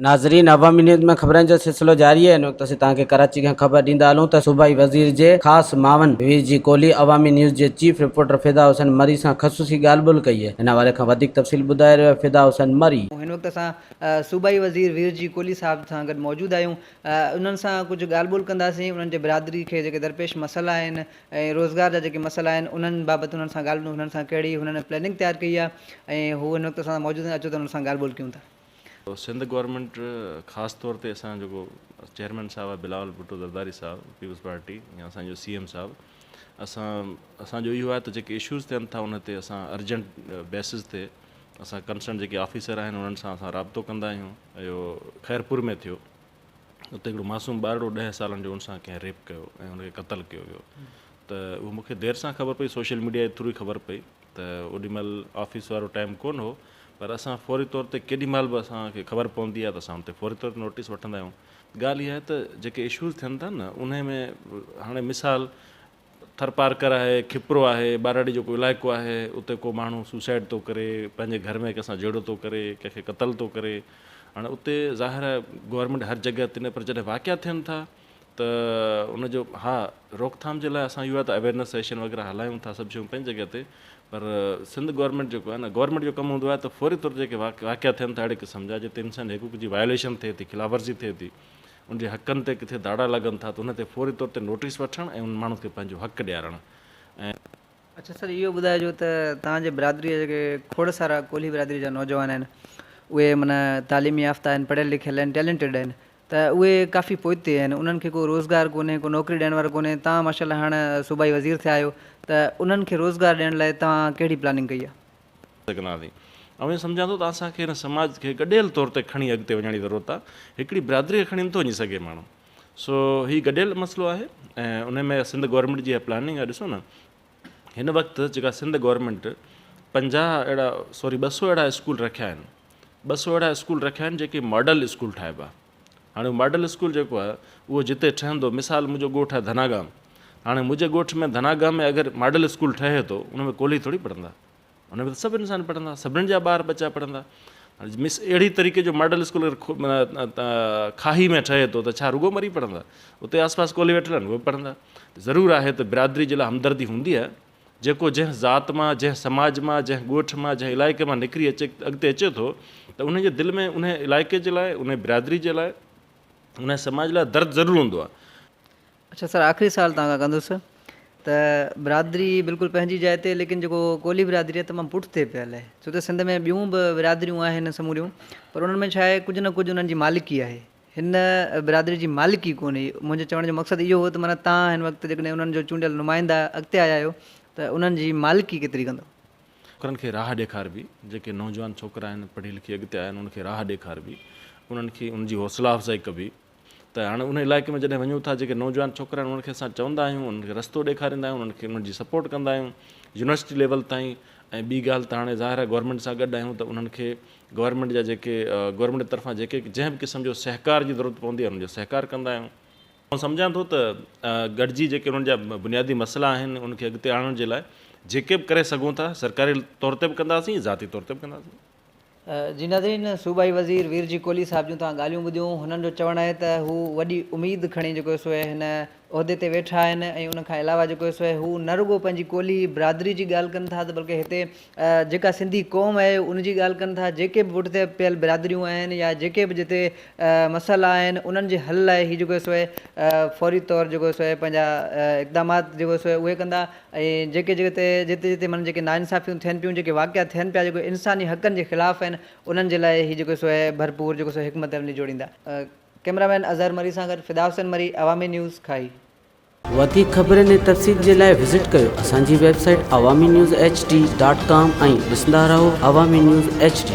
ناظرين عوامي نيوز ۾ خبرن جو سلسلو جاري آهي هن وقت اسين توهان کي ڪراچي کان خبر ڏيندا هلون ته صوبائي وزير جي خاص معاون وير جي ڪولهي عوامي نيوز جي چيف رپورٽر فدا حسين مري سان خصوصي ڳالهه ٻولهه ڪئي آهي ان حوالي کان وڌيڪ تفصيل ٻڌائي رهيو آهي فدا حسين مري. هن وقت اسان صوبائي وزير وير جي ڪولهي صاحب سان گڏ موجود آهيون انهن سان ڪجهه ڳالهه ٻولهه ڪنداسين انهن جي برادري کي جيڪي درپيش مسئلا آهن ۽ روزگار جا جيڪي مسئلا آهن انهن بابت انهن سان ڳالهه انهن سان ڪهڙي هنن پلاننگ تيار ڪئي آهي ۽ هو هن وقت اسان سان موجود آهن اچو ته انهن سان ڳالهه ٻولهه ڪيون ٿا. سنڌ گورنمينٽ خاص طور تي اسان جو جيڪو چيئرمين صاحب آهي بلاول ڀٽو زرداري صاحب پيپلز پارٽي يا اسان جو سي ايم صاحب اسان اسان جو اهو آهي ته جيڪي اشوز ٿين ٿا ان تي اسان ارجنٽ بيسز تي اسان ڪنسرن جيڪي آفيسر آهن انهن سان اسان رابطو ڪندا آهيون اهو خيرپور ۾ ٿيو اتي هڪڙو معصوم ٻارڙو ڏهه سالن جو ان سان ڪنهن ريپ ڪيو ۽ ان کي قتل ڪيو ويو ته اهو مون کي دير سان خبر پئي سوشل ميڊيا جي ٿرو ئي خبر پئي ته اوڏي مهل آفيس وارو ٽائيم ڪونه هو پر اسان فوري طور تي ڪيڏي مهل به اسان کي خبر پوندي آهي ته اسان ان تي فوري طور تي نوٽيس وٺندا آهيون ڳالهه اها آهي ته جيڪي اشوز ٿين ٿا نه انهي ۾ هاڻي مثال ٿرپارڪر آهي کپرو آهي ٻهراڙي جو ڪو علائقو آهي اتي ڪو ماڻهو سوسائيڊ ٿو ڪري پنهنجي گهر ۾ ڪنهن سان جهيڙو ٿو ڪري ڪنهن کي قتل ٿو ڪري هاڻي اتي ظاهر آهي گورنمينٽ هر جڳهه تي نه پر جڏهن واقعا ٿين ٿا ته ان جو ها روڪٿام جي لاء اسان اهو آهي ته اويرنس سيشن وغيره هلايون ٿا سڀ شيون پنهنجي جڳهه تي پر سنڌ گورنمينٽ جيڪو آهي نه گورنمينٽ جو ڪم هوندو آهي ته فوري طور جيڪي واقعا ٿين ٿا اهڙي قسم جا جتي انساني حقوق جي وائليشن ٿئي ٿي خلاف ورزي ٿئي ٿي ان جي حقن تي ڪٿي ڌاڙا لڳن ٿا ته ان تي فوري طور تي نوٽيس وٺڻ ۽ ان ماڻهو کي پنهنجو حق ڏيارڻ ۽. اڇا سر اهو ٻڌائجو ته توهان جي برادري جا جيڪي کوڙ سارا ڪولهي برادري جا نوجوان آهن اهي معنيٰ تعليم يافته آهن پڙهيل لکيل آهن ٽيلنٽيڊ آهن ته اهي ڪافي پوئتي آهن انهن کي ڪو روزگار ڪونهي ڪو نوڪري ڏيڻ وارو ڪونهي توهان ماشاء الله هاڻ صوبائي وزير ٿيا آهيو ته انهن کي روزگار ڏيڻ لاء توهان ڪهڙي پلاننگ ڪئي آهي. سگهنداسين. آئون اهو سمجهان ٿو ته اسان کي هن سماج کي گڏيل طور تي کڻي اڳتي وڃڻ جي ضرورت آهي. هڪڙي برادري کي کڻي نٿو وڃي سگهي ماڻهو. سو هي گڏيل مسئلو آهي ۽ ان ۾ سنڌ گورنمينٽ جي اها پلاننگ آهي ڏسو نه هن وقت جيڪا سنڌ گورنمينٽ 50 اهڙا سوري 200 اهڙا اسڪول رکيا آهن 200 اهڙا اسڪول رکيا آهن جيڪي ماڊل اسڪول ٺاهبا هاڻي ماڊل اسڪول جيڪو آهي اهو جتي ٺهندو مثال منهنجو ڳوٺ آهي ڌناگام هاڻي منهنجي ڳوٺ ۾ ڌناگام ۾ اگر ماڊل اسڪول ٺهي ٿو ان ۾ ڪولهي ٿوري پڙهندا ان ۾ ته سڀ انسان پڙهندا، سڀني جا ٻار ٻچا پڙهندا. مس اهڙي طريقي جو ماڊل اسڪول اگر کاهي ۾ ٺهي ٿو ته ڇا رڳو مري پڙهندا؟ اتي آس پاس ڪولهي ويٺل آهن اهي به پڙهندا. ضرور آهي ته برادري جي لاء همدردي هوندي آهي. جيڪو جنهن ذات مان، جنهن سماج مان، جنهن ڳوٺ مان، جنهن علائقي مان نڪري اچي اڳتي اچي ٿو ته ان جي دل ۾ ان علائقي جي لاء، ان برادري جي لاء، ان سماج لاء درد ضرور هوندو آهي. اڇا سر آخري سوال توهان کان ڪندس ته برادري بلڪل پنهنجي جاء تي ليڪن جيڪو ڪولهي برادري آهي تمام پٺتي پيل آهي ڇو ته سنڌ ۾ ٻيون به برادريون آهن سموريون پر انهن ۾ ڇا آهي ڪجهه نه ڪجهه انهن جي مالڪي آهي هن برادري جي مالڪي ڪونهي منهنجي چوڻ جو مقصد اهو هو ته معنيٰ توهان هن وقت جيڪڏهن انهن جو چونڊيل نمائندا اڳتي آيا آهيو ته انهن جي مالڪي ڪيتري ڪندو. ڇوڪرن کي راهه ڏيکاربي جيڪي نوجوان ڇوڪرا آهن پڙهي لکي اڳتي آيا آهن انهن کي راهه ڏيکاربي انهن کي انهن جي حوصلا افزائي ڪبي ته هاڻي ان علائقي ۾ جڏهن وڃون ٿا جيڪي نوجوان ڇوڪرا آهن انهن کي اسان چوندا آهيون انهن کي رستو ڏيکاريندا آهيون انهن کي انهن جي سپورٽ ڪندا آهيون يونيورسٽي ليول تائين ۽ ٻي ڳالهه ته هاڻي ظاهر آهي گورنمينٽ سان گڏ آهيون ته انهن کي گورنمينٽ جا جيڪي گورنمينٽ طرفان جيڪي جنهن به قسم جو سهڪار جي ضرورت پوندي آهي انهن جو سهڪار ڪندا آهيون. آئون سمجهان ٿو ته گڏجي جيڪي انهن جا بنيادي مسئلا آهن انهن کي اڳتي آڻڻ جي لاء جيڪي به ڪري سگهون ٿا سرڪاري طور تي به ڪنداسين ذاتي طور تي به ڪنداسين. جي ناظرين صوبائي وزير وير جي ڪولهي صاحب جون توهان ڳالهيون ٻڌيون هنن جو چوڻ آهي ته هو وڏي اميد کڻي جيڪو سو هن عهدي تي ويٺا آهن ۽ ان کان علاوه جيڪو سو هو نه رڳو پنهنجي ڪولهي برادري جي ڳالهه ڪن ٿا ته بلڪه هتي جيڪا سنڌي قوم آهي ان جي ڳالهه ڪن ٿا جيڪي به پٺتي پيل برادريون آهن يا جيڪي به جتي مسئلا آهن انهن جي حل لاء هي جيڪو سو فوري طور جيڪو سو پنهنجا اقدامات جيڪو سو اهي ڪندا ۽ جيڪي جتي جتي جتي معنيٰ جيڪي ناانصافيون ٿين پيون جيڪي واقعا ٿين پيا جيڪو انساني حقن جي خلاف آهن انهن جي لاء هي جيڪو سو آهي ڀرپور جيڪو سو حڪمت عملي جوڙيندا. ڪئميرا مين اظهر مري سان گڏ فدا حسين مري عوامي نيوز کاهي. وڌيڪ خبرن ۽ تفصيل جي لاء وزٽ ڪيو اسان جي website Awami news H D dot com ۽ ڏسندا رهو عوامي نيوز ايڇ ڊي.